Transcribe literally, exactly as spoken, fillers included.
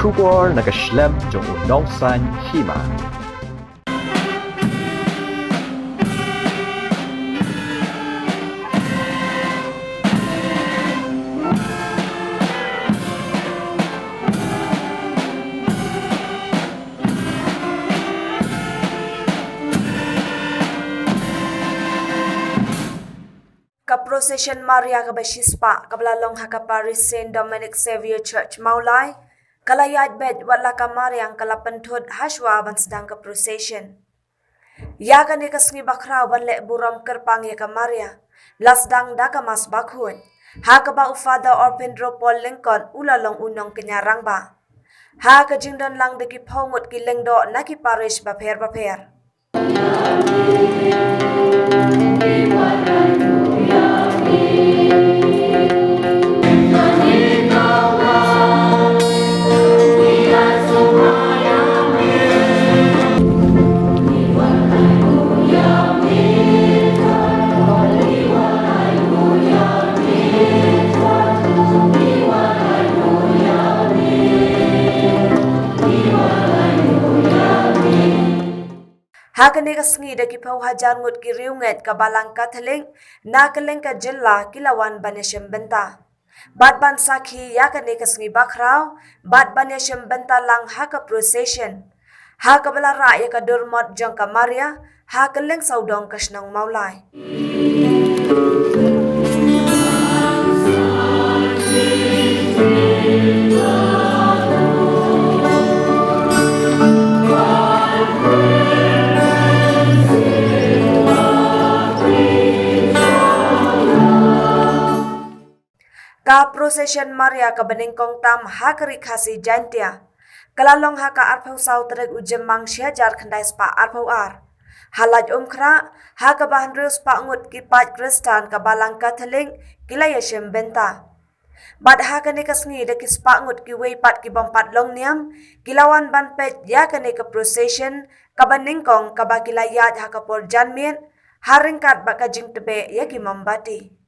Khubor na ka shlem jong u nongsan hima. Ka procession Maria kaba shispah kaba la long ha ka Parish Saint Dominic Xavier Church Mawlai, ka la ïaid beit wat la ka mariang ka la pynthut hashwa ban sdang ka procession. Ïa kane ka sngi bakhraw ban leh burom kyrpang ïa ka Maria, la sdang da ka Mass bakhuid, ha kaba u Father Orpindro Paul Lyngkot u la long u nongkñia rangbah. Ha ka jingdon lang da ki phew ngut ki lyngdoh na ki parish bapher bapher. Ha kane ka sngi da ki phew hajar ngut ki riewngeit ka Balang Katholik na kylleng ka jylla ki la wan ban ïashem bynta bad ban sakhi ïa kane ka sngi bakhraw, bad ban ïashem bynta lang ha ka procession, ha kaba la rah ïa ka durmot jong ka Maria ha kylleng sawdong ka shnong Mawlai. Ka procession Maria kaba nyngkong tam ha ka Ri Khasi Jaintia ka la long ha ka arphew saw tarik u Jymmang shi hajar khyndai spah arphew ar ha Laitumkhrah, ha kaba hynriew spah ngut ki paid Khristan ka Balang Katholik ki la ïashem bynta. Bad ha kane ka sngi da ki spah ngut kiwei pat ki bym pat long niam ki la wan ban peit ïa kane ka procession kaba nyngkong kaba ki la ïaid ha ka por janmiet, ha ryngkat bad ka jingtbeh ïa ki mombati.